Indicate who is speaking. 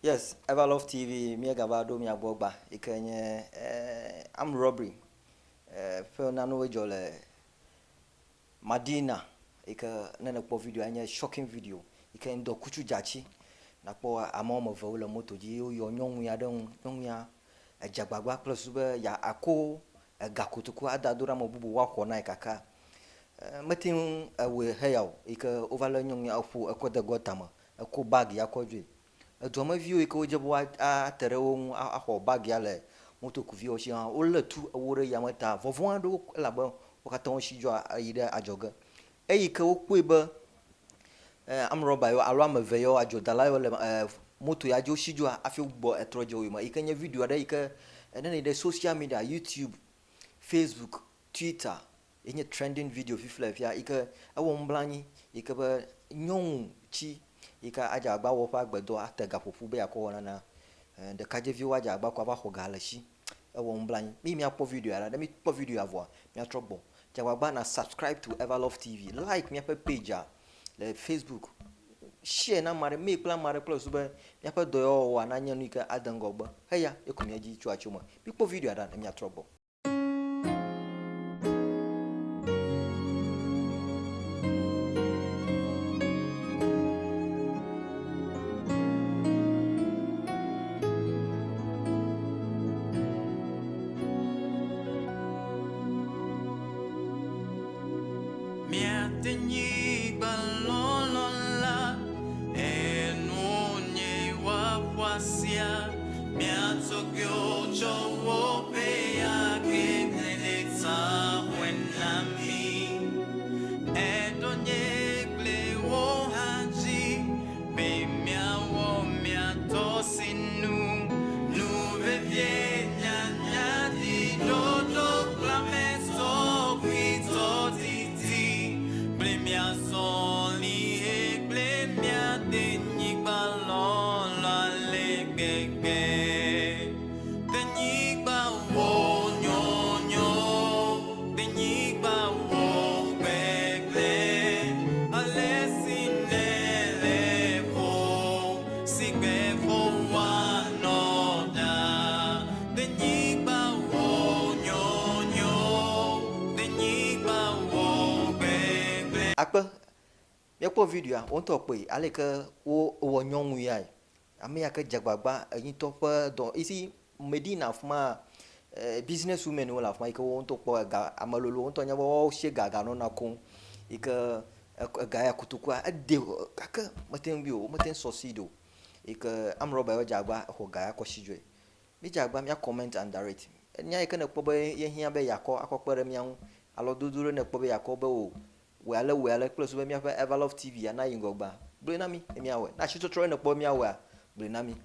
Speaker 1: Yes, Everlove TV míegava ɖo mia gbɔ gba yi ke nye eh, armed robbery eh, ƒe nanewo dzɔ le Madina yi ke ne nèkpɔ video nye shocking video yi ke ŋdɔkutsu dzatsi nakpɔ ame woame eve wole moto dzi woyɔ nyɔnu ya ɖe ŋu. Nyɔnu ya edze agbagba kple susu be yeako ega kotoku ada do ɖe ame bubu woaxɔ na ye gake mete ŋu ewɔe heya o yi ke wova lé nyɔnu ya eƒo ekɔ de gɔta me eko bagi ya kɔ dzoe. Eduameviwo yi ke wodze be woate ɖe wo ŋu axɔ bagia le motokuviwo si hã wolé tu ewo ɖe yame ta vɔvɔ̃ aɖe wo elabe wo katã wosi dzo yi ɖe adzɔge. Eyi ke wokpɔe be amrɔba yewo alo ame eve yewo adzodala yewo le moto ya dzi wosi dzoa hafi wogbugbɔ etrɔ dze wo yome yi ke nye video aɖe yi ke ne nèyi ɖe social media YouTube, Facebook, Twitter ye nye trending video fifi le fia yi ke ewɔ nublanui yi ke be nyɔnu tsi yi ke adze agbagba awɔ eƒe agbedɔ ate gaƒoƒu be yeakɔ wɔ nana ɖekadzeviwo adze agbagba kɔ ava xɔ ga le esi. Ewɔ nublanui. Mi miakpɔ videoa ɖa. Ne mikpɔ videoa vɔa, miatrɔ gbɔ. Dze agbagba na subscribe to Everlove TV. Like míaƒe pagea le Facebook. Share na ame aɖe, mail kple ame aɖe kple susu be míaƒe dɔyɔwɔwɔa nanye nu yi ke ade ŋgɔgbe. Heya ye ko míedzi tso atso me. Mikpɔ videoa ɖa ne miatrɔ gbɔ.
Speaker 2: Miatenyigba lɔlɔ la, enu nye woaƒoasia, miatɔgbewo tsɔ woƒe age le taƒoe na mi. Eɖo nye kple wo hã dzi be miawɔ miatɔ sinu. Nu vevie nyanya ɖi ɖoɖo kple ame sɔkuitɔ didi kple miazɔli kple miadenyigba lɔlɔ ale gbegbe. Denyigba wo nyonyo, denyigba wo gbegble, ale si nèle ko si gbe ko woanɔ ɖa. Denyigba wo nyonyo, denyigba wo gbegble.
Speaker 1: Akpe, míekpɔ videoa, wò ŋutɔ kpɔe ale yi ke wowɔ nyɔnu yae. Ame ya ke dze agbagba eŋutɔ ƒe dɔ, you see, Medina afima, business women wo le afima yi ke wo ŋutɔ kpɔ ega, ame lolo ŋutɔ nya be woawo sie ga ganɔna koŋ yi ke ega ya kotokua ede gake mete ŋu bi o, womete ŋu succeed o. Yi ke arm robber yawo dze agbagba exɔ ga ya kɔ si dzoe. Mídze agbagba mía comment under it. Enya yi ke nèkpɔ be yehiã be yeakɔ akɔ kpe ɖe mía ŋu alo dodo ɖe nèkpɔ be yeakɔ be o wɔe ale wɔe ale kple susu be míaƒe Everlove TV ya nayi ŋgɔgbea, gblɔe na mí ne míawɔe. Ne asitɔtrɔ ye nèkpɔ be míawɔea, gblɔe na mí.